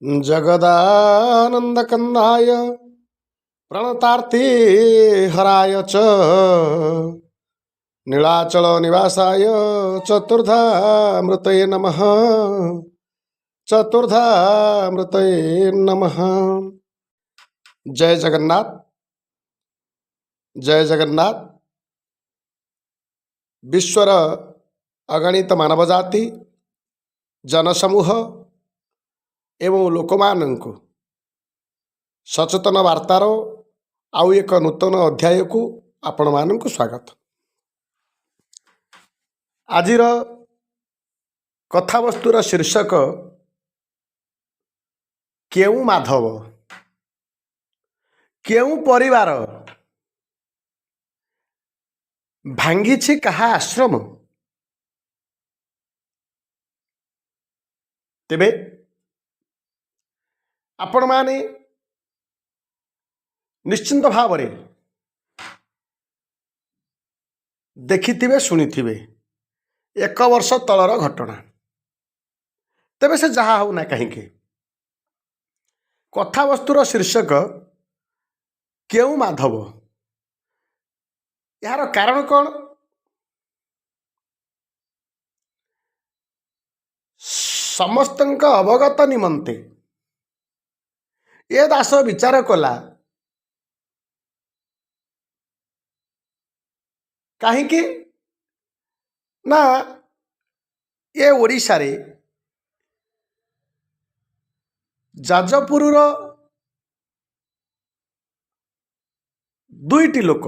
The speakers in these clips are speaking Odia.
ଜଗଦାନନ୍ଦକନ୍ଦାୟ ପ୍ରଣତାର୍ତି ହରାୟ ଚ ନୀଳାଚଳ ନିବାସାୟ ଚତୁର୍ଦ୍ଧାମୂର୍ତ୍ତୟେ ନମଃ, ଚତୁର୍ଦ୍ଧାମୂର୍ତ୍ତୟେ ନମଃ। ଜୟ ଜଗନ୍ନାଥ, ଜୟ ଜଗନ୍ନାଥ। ବିଶ୍ୱର ଅଗଣିତ ମାନବ ଜାତି, ଜନସମୂହ ଏବଂ ଲୋକମାନଙ୍କୁ ସଚେତନ ବାର୍ତ୍ତାର ଆଉ ଏକ ନୂତନ ଅଧ୍ୟାୟକୁ ଆପଣମାନଙ୍କୁ ସ୍ୱାଗତ। ଆଜିର କଥାବସ୍ତୁର ଶୀର୍ଷକ କେଉଁ ମାଧବ, କେଉଁ ପରିବାର ଭାଙ୍ଗିଛି କାହା ଆଶ୍ରମ? ତେବେ ଆପଣମାନେ ନିଶ୍ଚିନ୍ତ ଭାବରେ ଦେଖିଥିବେ, ଶୁଣିଥିବେ ଏକ ବର୍ଷ ତଳର ଘଟଣା। ତେବେ ସେ ଯାହା ହେଉନା କାହିଁକି, କଥାବସ୍ତୁର ଶୀର୍ଷକ କେଉଁ ମାଧବ, ଏହାର କାରଣ କ'ଣ? ସମସ୍ତଙ୍କ ଅବଗତ ନିମନ୍ତେ ଏ ଦାସ ବିଚାର କଲା, କାହିଁକି ନା ଏ ଓଡ଼ିଶାରେ ଯାଜପୁରର ଦୁଇଟି ଲୋକ,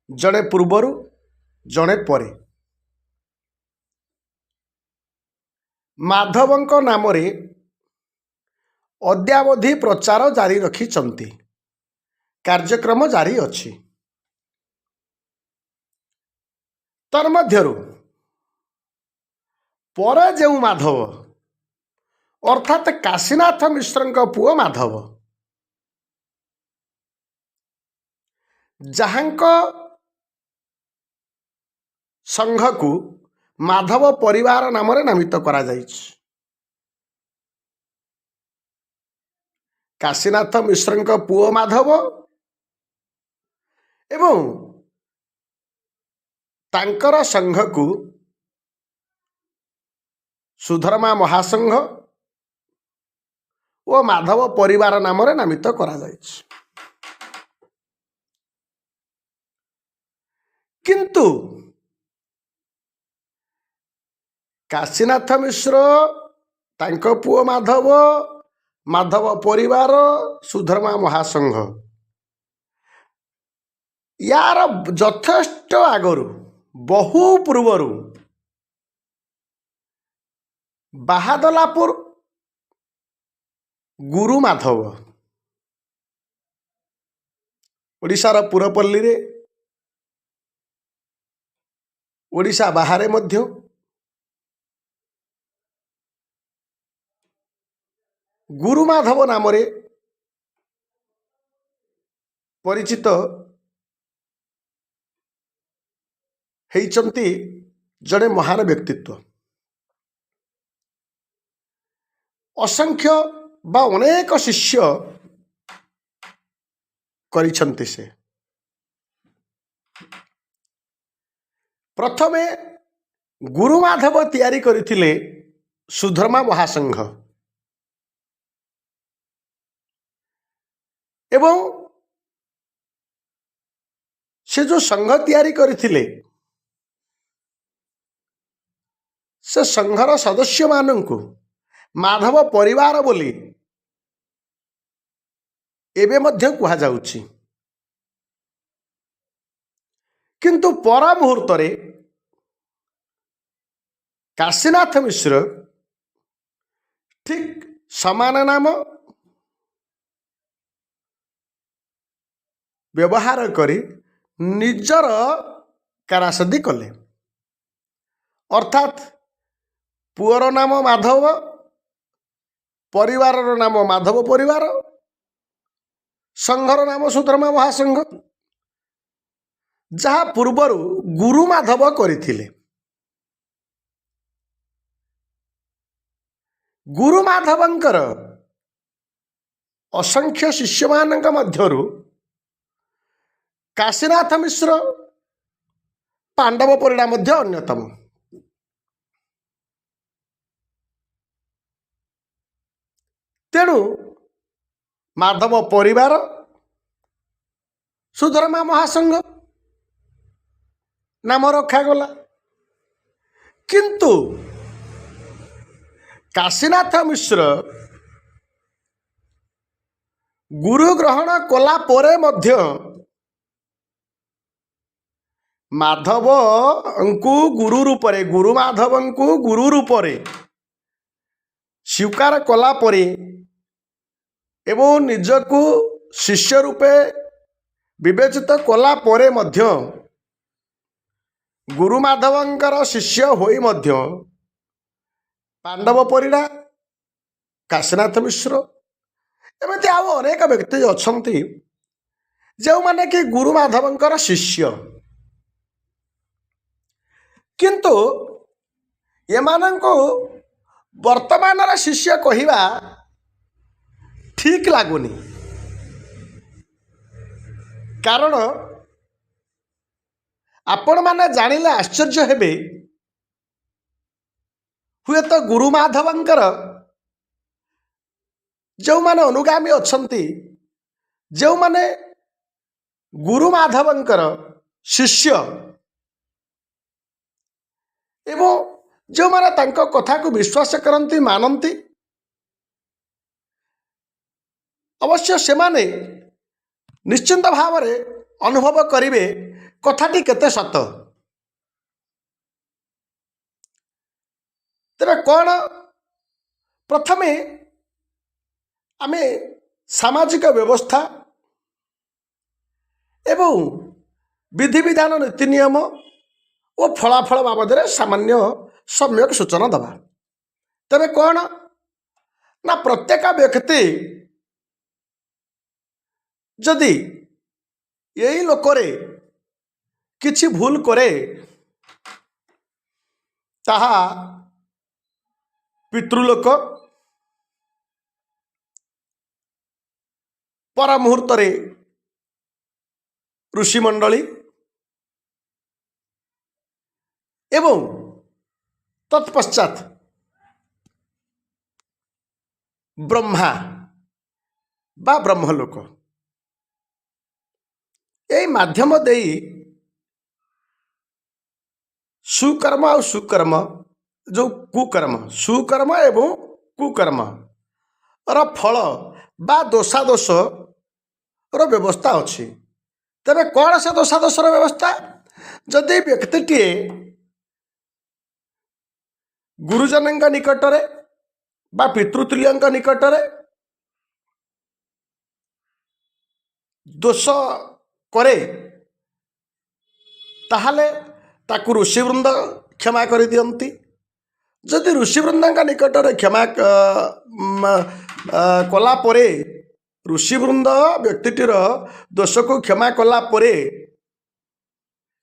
ଜଣେ ପୂର୍ବରୁ ଜଣେ ପରେ, ମାଧବଙ୍କ ନାମରେ ଅଦ୍ୟାବଧି ପ୍ରଚାର ଜାରି ରଖିଛନ୍ତି, କାର୍ଯ୍ୟକ୍ରମ ଜାରି ଅଛି। ତନ୍ମଧ୍ୟରୁ ପରେ ଯେଉଁ ମାଧବ, ଅର୍ଥାତ୍ କାଶୀନାଥ ମିଶ୍ରଙ୍କ ପୁଅ ମାଧବ, ଯାହାଙ୍କ ସଂଘକୁ ମାଧବ ପରିବାର ନାମରେ ନାମିତ କରାଯାଇଛି। କାଶୀନାଥ ମିଶ୍ରଙ୍କ ପୁଅ ମାଧବ ଏବଂ ତାଙ୍କର ସଂଘକୁ ସୁଧର୍ମା ମହାସଂଘ ଓ ମାଧବ ପରିବାର ନାମରେ ନାମିତ କରାଯାଇଛି। କିନ୍ତୁ କାଶୀନାଥ ମିଶ୍ର, ତାଙ୍କ ପୁଅ ମାଧବ, ମାଧବ ପରିବାର, ସୁଧର୍ମା ମହାସଂଘ ୟାର ଯଥେଷ୍ଟ ଆଗରୁ, ବହୁ ପୂର୍ବରୁ ବାହାଦଲାପୁର ଗୁରୁ ମାଧବ, ଓଡ଼ିଶାର ପୁରପଲ୍ଲୀରେ, ଓଡ଼ିଶା ବାହାରେ ମଧ୍ୟ ଗୁରୁମାଧବ ନାମରେ ପରିଚିତ ହେଇଛନ୍ତି ଜଣେ ମହାନ ବ୍ୟକ୍ତିତ୍ୱ। ଅସଂଖ୍ୟ ବା ଅନେକ ଶିଷ୍ୟ କରିଛନ୍ତି ସେ। ପ୍ରଥମେ ଗୁରୁମାଧବ ତିଆରି କରିଥିଲେ ସୁଧର୍ମା ମହାସଂଘ ଏବଂ ସେ ଯେଉଁ ସଂଘ ତିଆରି କରିଥିଲେ, ସେ ସଂଘର ସଦସ୍ୟମାନଙ୍କୁ ମାଧବ ପରିବାର ବୋଲି ଏବେ ମଧ୍ୟ କୁହାଯାଉଛି। କିନ୍ତୁ ପର ମୁହୂର୍ତ୍ତରେ କାଶୀନାଥ ମିଶ୍ର ଠିକ୍ ସମାନ ନାମ ବ୍ୟବହାର କରି ନିଜର କାରାସଦି କଲେ। ଅର୍ଥାତ୍ ପୁଅର ନାମ ମାଧବ, ପରିବାରର ନାମ ମାଧବ ପରିବାର, ସଂଘର ନାମ ସୁଧର୍ମା ମହାସଂଘ, ଯାହା ପୂର୍ବରୁ ଗୁରୁ ମାଧବ କରିଥିଲେ। ଗୁରୁ ମାଧବଙ୍କର ଅସଂଖ୍ୟ ଶିଷ୍ୟମାନଙ୍କ ମଧ୍ୟରୁ କାଶୀନାଥ ମିଶ୍ର, ପାଣ୍ଡବ ପରିଡ଼ା ମଧ୍ୟ ଅନ୍ୟତମ। ତେଣୁ ମାଧବ ପରିବାର ସୁଧର୍ମା ମହାସଂଘ ନାମ ରଖାଗଲା। କିନ୍ତୁ କାଶୀନାଥ ମିଶ୍ର ଗୁରୁ ଗ୍ରହଣ କଲା ପରେ ମଧ୍ୟ ମାଧବଙ୍କୁ ଗୁରୁ ରୂପରେ, ଗୁରୁ ମାଧବଙ୍କୁ ଗୁରୁ ରୂପରେ ସ୍ୱୀକାର କଲା ପରେ ଏବଂ ନିଜକୁ ଶିଷ୍ୟ ରୂପେ ବିବେଚିତ କଲା ପରେ ମଧ୍ୟ, ଗୁରୁ ମାଧବଙ୍କର ଶିଷ୍ୟ ହୋଇ ମଧ୍ୟ ପାଣ୍ଡବ ପରିଡ଼ା, କାଶୀନାଥ ମିଶ୍ର, ଏମିତି ଆଉ ଅନେକ ବ୍ୟକ୍ତି ଅଛନ୍ତି ଯେଉଁମାନେ କି ଗୁରୁ ମାଧବଙ୍କର ଶିଷ୍ୟ, କିନ୍ତୁ ଏମାନଙ୍କୁ ବର୍ତ୍ତମାନର ଶିଷ୍ୟ କହିବା ଠିକ୍ ଲାଗୁନି। କାରଣ ଆପଣମାନେ ଜାଣିଲେ ଆଶ୍ଚର୍ଯ୍ୟ ହେବେ, ହୁଏତ ଗୁରୁ ମାଧବଙ୍କର ଯେଉଁମାନେ ଅନୁଗାମୀ ଅଛନ୍ତି, ଯେଉଁମାନେ ଗୁରୁ ମାଧବଙ୍କର ଶିଷ୍ୟ ଏବଂ ଯେଉଁମାନେ ତାଙ୍କ କଥାକୁ ବିଶ୍ୱାସ କରନ୍ତି, ମାନନ୍ତି, ଅବଶ୍ୟ ସେମାନେ ନିଶ୍ଚିନ୍ତ ଭାବରେ ଅନୁଭବ କରିବେ କଥାଟି କେତେ ସତ। ତେବେ କ'ଣ, ପ୍ରଥମେ ଆମେ ସାମାଜିକ ବ୍ୟବସ୍ଥା ଏବଂ ବିଧିବିଧାନ, ନୀତି ନିୟମ ଓ ଫଳାଫଳ ବାବଦରେ ସାମାନ୍ୟ ସମ୍ୟକ ସୂଚନା ଦେବା। ତେବେ କ'ଣ ନା, ପ୍ରତ୍ୟେକ ବ୍ୟକ୍ତି ଯଦି ଏଇ ଲୋକରେ କିଛି ଭୁଲ କରେ, ତାହା ପିତୃଲୋକ, ପର ମୁହୂର୍ତ୍ତରେ ଋଷିମଣ୍ଡଳୀ ଏବଂ ତତ୍ପଶ୍ଚାତ ବ୍ରହ୍ମା ବା ବ୍ରହ୍ମଲୋକ, ଏଇ ମାଧ୍ୟମ ଦେଇ ସୁକର୍ମ ଆଉ ସୁକର୍ମ ଯେଉଁ କୁକର୍ମ, ସୁକର୍ମ ଏବଂ କୁକର୍ମ ର ଫଳ ବା ଦୋଷାଦୋଷର ବ୍ୟବସ୍ଥା ଅଛି। ତେବେ କ'ଣ ସେ ଦୋଷାଦୋଷର ବ୍ୟବସ୍ଥା? ଯଦି ବ୍ୟକ୍ତିଟିଏ ଗୁରୁଜନଙ୍କ ନିକଟରେ ବା ପିତୃତୁଲ୍ୟଙ୍କ ନିକଟରେ ଦୋଷ କରେ, ତାହେଲେ ତାକୁ ଋଷିବୃନ୍ଦ କ୍ଷମା କରିଦିଅନ୍ତି। ଯଦି ଋଷିବୃନ୍ଦଙ୍କ ନିକଟରେ କ୍ଷମା କଲା ପରେ, ଋଷିବୃନ୍ଦ ବ୍ୟକ୍ତିଟିର ଦୋଷକୁ କ୍ଷମା କଲା ପରେ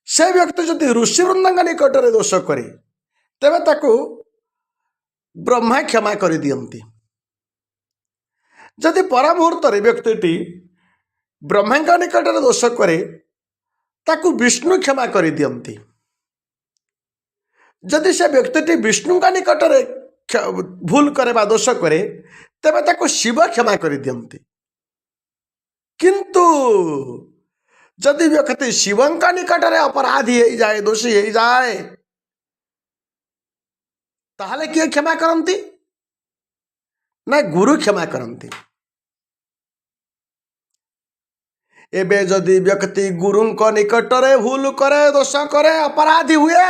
ସେ ବ୍ୟକ୍ତି ଯଦି ଋଷିବୃନ୍ଦଙ୍କ ନିକଟରେ ଦୋଷ କରେ, ତେବେ ତାକୁ ବ୍ରହ୍ମା କ୍ଷମା କରିଦିଅନ୍ତି। ଯଦି ପର ମୁହୂର୍ତ୍ତରେ ବ୍ୟକ୍ତିଟି ବ୍ରହ୍ମାଙ୍କ ନିକଟରେ ଦୋଷ କରେ, ତାକୁ ବିଷ୍ଣୁ କ୍ଷମା କରିଦିଅନ୍ତି। ଯଦି ସେ ବ୍ୟକ୍ତିଟି ବିଷ୍ଣୁଙ୍କ ନିକଟରେ ଭୁଲ କରେ ବା ଦୋଷ କରେ, ତେବେ ତାକୁ ଶିବ କ୍ଷମା କରିଦିଅନ୍ତି। କିନ୍ତୁ ଯଦି ବ୍ୟକ୍ତି ଶିବଙ୍କ ନିକଟରେ ଅପରାଧୀ ହେଇଯାଏ, ଦୋଷୀ ହେଇଯାଏ, ତାହେଲେ କିଏ କ୍ଷମା କରନ୍ତି ନା ଗୁରୁ କ୍ଷମା କରନ୍ତି। ଏବେ ଯଦି ବ୍ୟକ୍ତି ଗୁରୁଙ୍କ ନିକଟରେ ଭୁଲ କରେ, ଦୋଷ କରେ, ଅପରାଧୀ ହୁଏ,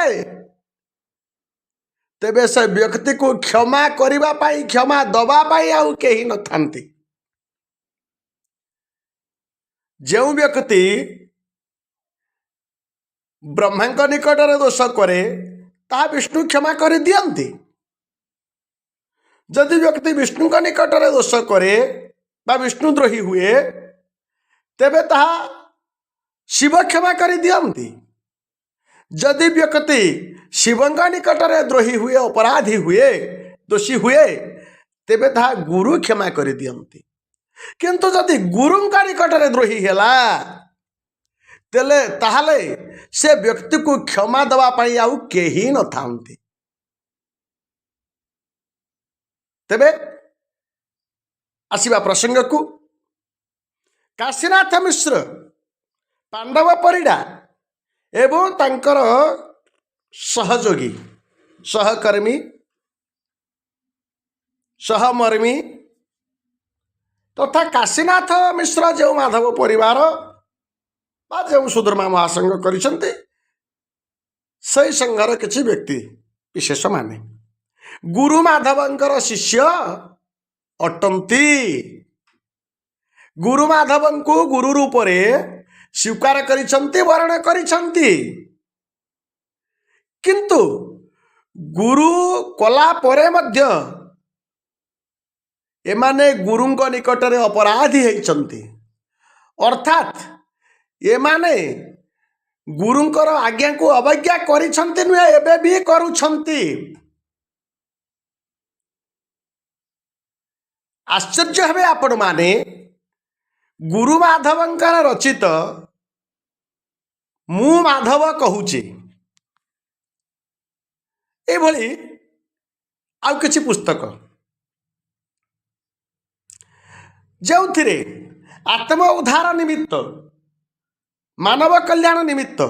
ତେବେ ସେ ବ୍ୟକ୍ତିକୁ କ୍ଷମା କରିବା ପାଇଁ, କ୍ଷମା ଦବା ପାଇଁ ଆଉ କେହି ନଥାନ୍ତି। ଯେଉଁ ବ୍ୟକ୍ତି ବ୍ରହ୍ମାଙ୍କ ନିକଟରେ ଦୋଷ କରେ, ତାହା ବିଷ୍ଣୁ କ୍ଷମା କରିଦିଅନ୍ତି। ଯଦି ବ୍ୟକ୍ତି ବିଷ୍ଣୁଙ୍କ ନିକଟରେ ଦୋଷ କରେ ବା ବିଷ୍ଣୁଦ୍ରୋହୀ ହୁଏ, ତେବେ ତାହା ଶିବ କ୍ଷମା କରିଦିଅନ୍ତି। ଯଦି ବ୍ୟକ୍ତି ଶିବଙ୍କ ନିକଟରେ ଦ୍ରୋହୀ ହୁଏ, ଅପରାଧୀ ହୁଏ, ଦୋଷୀ ହୁଏ, ତେବେ ତାହା ଗୁରୁ କ୍ଷମା କରିଦିଅନ୍ତି। କିନ୍ତୁ ଯଦି ଗୁରୁଙ୍କ ନିକଟରେ ଦ୍ରୋହୀ ହେଲା, ତାହେଲେ ସେ ବ୍ୟକ୍ତିକୁ କ୍ଷମା ଦେବା ପାଇଁ ଆଉ କେହି ନଥାନ୍ତି। ତେବେ ଆସିବା ପ୍ରସଙ୍ଗକୁ। କାଶୀନାଥ ମିଶ୍ର, ପାଣ୍ଡବ ପରିଡ଼ା ଏବଂ ତାଙ୍କର ସହଯୋଗୀ, ସହକର୍ମୀ, ସହମର୍ମୀ ତଥା କାଶୀନାଥ ମିଶ୍ର ଯେଉଁ ମାଧବ ପରିବାର ବା ଯେଉଁ ସୁଧର୍ମା ମହାସଂଘ କରିଛନ୍ତି, ସେଇ ସଂଘର କିଛି ବ୍ୟକ୍ତି ବିଶେଷମାନେ ଗୁରୁ ମାଧବଙ୍କର ଶିଷ୍ୟ ଅଟନ୍ତି। ଗୁରୁ ମାଧବଙ୍କୁ ଗୁରୁ ରୂପରେ ସ୍ୱୀକାର କରିଛନ୍ତି, ବରଣ କରିଛନ୍ତି। କିନ୍ତୁ ଗୁରୁ କଲା ପରେ ମଧ୍ୟ ଏମାନେ ଗୁରୁଙ୍କ ନିକଟରେ ଅପରାଧୀ ହେଇଛନ୍ତି। ଅର୍ଥାତ୍ ଏମାନେ ଗୁରୁଙ୍କର ଆଜ୍ଞାକୁ ଅବଜ୍ଞା କରିଛନ୍ତି ନୁହେଁ, ଏବେ ବି କରୁଛନ୍ତି। ଆଶ୍ଚର୍ଯ୍ୟ ହେବେ ଆପଣମାନେ, ଗୁରୁ ମାଧବଙ୍କର ରଚିତ "ମୁଁ ମାଧବ କହୁଛି" ଏଭଳି ଆଉ କିଛି ପୁସ୍ତକ, ଯେଉଁଥିରେ ଆତ୍ମ ଉଦ୍ଧାର ନିମିତ୍ତ, ମାନବ କଲ୍ୟାଣ ନିମିତ୍ତ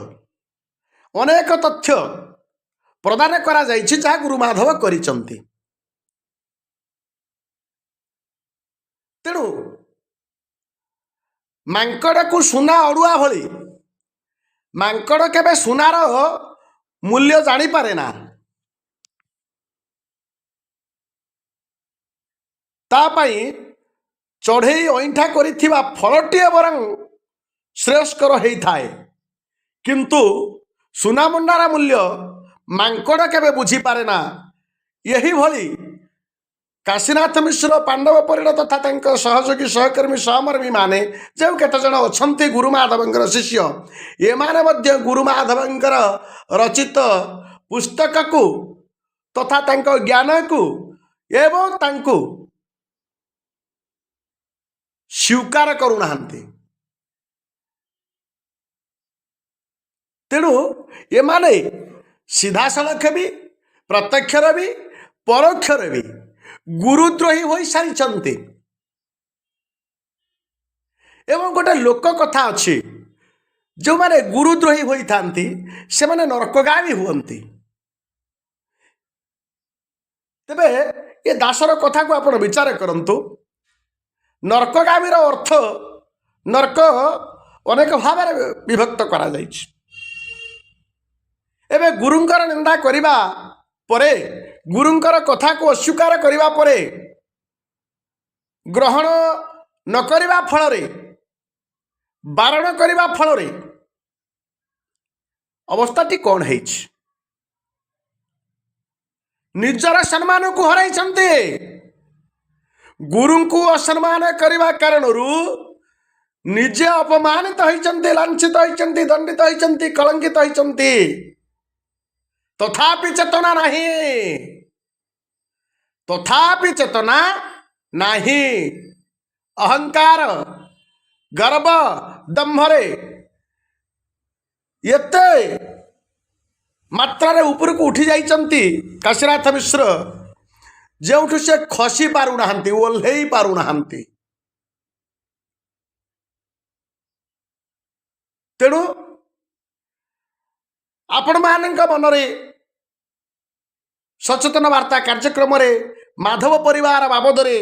ଅନେକ ତଥ୍ୟ ପ୍ରଦାନ କରାଯାଇଛି, ଯାହା ଗୁରୁ ମାଧବ କରିଛନ୍ତି। ତେଣୁ ମାଙ୍କଡ଼କୁ ସୁନା ଅଡ଼ୁଆ ଭଳି, ମାଙ୍କଡ଼ କେବେ ସୁନାର ମୂଲ୍ୟ ଜାଣିପାରେ ନା। ତା ପାଇଁ ଚଢ଼େଇ ଅଇଁଠା କରିଥିବା ଫଳଟିଏ ବରଂ ଶ୍ରେୟସ୍କର ହେଇଥାଏ, କିନ୍ତୁ ସୁନାମୁଣ୍ଡାର ମୂଲ୍ୟ ମାଙ୍କଡ଼ କେବେ ବୁଝିପାରେ ନା। ଏହିଭଳି କାଶୀନାଥ ମିଶ୍ର, ପାଣ୍ଡବ ପରିଡ଼ା ତଥା ତାଙ୍କ ସହଯୋଗୀ, ସହକର୍ମୀ, ସହମର୍ମୀ ମାନେ ଯେଉଁ କେତେଜଣ ଅଛନ୍ତି ଗୁରୁ ମାଧବଙ୍କର ଶିଷ୍ୟ, ଏମାନେ ମଧ୍ୟ ଗୁରୁ ମାଧବଙ୍କର ରଚିତ ପୁସ୍ତକକୁ ତଥା ତାଙ୍କ ଜ୍ଞାନକୁ ଏବଂ ତାଙ୍କୁ ସ୍ୱୀକାର କରୁନାହାନ୍ତି। ତେଣୁ ଏମାନେ ସିଧାସଳଖ ବି, ପ୍ରତ୍ୟକ୍ଷରେ ବି, ପରୋକ୍ଷରେ ବି ଗୁରୁଦ୍ରୋହୀ ହୋଇସାରିଛନ୍ତି। ଏବଂ ଗୋଟେ ଲୋକ କଥା ଅଛି, ଯେଉଁମାନେ ଗୁରୁଦ୍ରୋହୀ ହୋଇଥାନ୍ତି ସେମାନେ ନର୍କଗାମୀ ହୁଅନ୍ତି। ତେବେ ଏ ଦାସର କଥାକୁ ଆପଣ ବିଚାର କରନ୍ତୁ। ନର୍କଗାମୀର ଅର୍ଥ, ନର୍କ ଅନେକ ଭାବରେ ବିଭକ୍ତ କରାଯାଇଛି। ଏବେ ଗୁରୁଙ୍କର ନିନ୍ଦା କରିବା ପରେ, ଗୁରୁଙ୍କର କଥାକୁ ଅସ୍ୱୀକାର କରିବା ପରେ, ଗ୍ରହଣ ନ କରିବା ଫଳରେ, ବାରଣ କରିବା ଫଳରେ ଅବସ୍ଥାଟି କ'ଣ ହେଇଛି? ନିଜର ସମ୍ମାନକୁ ହରାଇଛନ୍ତି। ଗୁରୁଙ୍କୁ ଅସମ୍ମାନ କରିବା କାରଣରୁ ନିଜେ ଅପମାନିତ ହେଇଛନ୍ତି, ଲାଞ୍ଛିତ ହେଇଛନ୍ତି, ଦଣ୍ଡିତ ହେଇଛନ୍ତି, କଳଙ୍କିତ ହେଇଛନ୍ତି। ତଥାପି ଚେତନା ନାହିଁ, ତଥାପି ଚେତନା ନାହିଁ। ଅହଙ୍କାର, ଗର୍ବ, ଦମ୍ଭରେ ଏତେ ମାତ୍ରାରେ ଉପରକୁ ଉଠି ଯାଇଛନ୍ତି କାଶୀନାଥ ମିଶ୍ର, ଯେଉଁଠୁ ସେ ଖସି ପାରୁନାହାନ୍ତି, ଓହ୍ଲେଇ ପାରୁନାହାନ୍ତି। ତେଣୁ ଆପଣମାନଙ୍କ ମନରେ ସଚେତନ ବାର୍ତ୍ତା କାର୍ଯ୍ୟକ୍ରମରେ ମାଧବ ପରିବାର ବାବଦରେ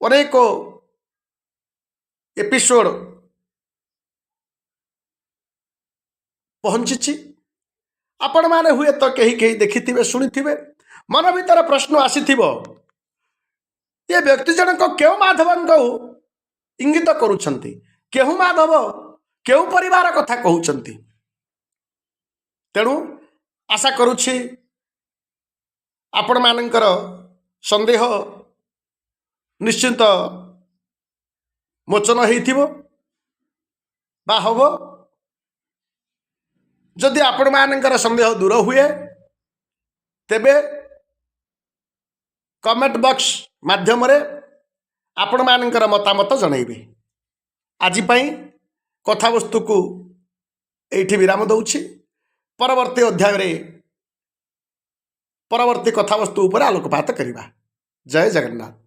ଅନେକ ଏପିସୋଡ଼ ପହଞ୍ଚିଛି। ଆପଣମାନେ ହୁଏତ କେହି କେହି ଦେଖିଥିବେ, ଶୁଣିଥିବେ, ମନ ଭିତରେ ପ୍ରଶ୍ନ ଆସିଥିବ, ଏ ବ୍ୟକ୍ତି ଜଣକ କେଉଁ ମାଧବଙ୍କୁ ଇଙ୍ଗିତ କରୁଛନ୍ତି, କେଉଁ ମାଧବ, କେଉଁ ପରିବାର କଥା କହୁଛନ୍ତି? ତେଣୁ ଆଶା କରୁଛି ଆପଣମାନଙ୍କର ସନ୍ଦେହ ନିଶ୍ଚିନ୍ତ ମୋଚନ ହେଇଥିବ ବା ହବ। ଯଦି ଆପଣମାନଙ୍କର ସନ୍ଦେହ ଦୂର ହୁଏ, ତେବେ କମେଣ୍ଟ ବକ୍ସ ମାଧ୍ୟମରେ ଆପଣମାନଙ୍କର ମତାମତ ଜଣାଇବେ। ଆଜି ପାଇଁ କଥାବସ୍ତୁକୁ ଏଇଠି ବିରାମ ଦେଉଛି। ପରବର୍ତ୍ତୀ ଅଧ୍ୟାୟରେ ପରବର୍ତ୍ତୀ କଥାବସ୍ତୁ ଉପରେ ଆଲୋକପାତ କରିବା। ଜୟ ଜଗନ୍ନାଥ।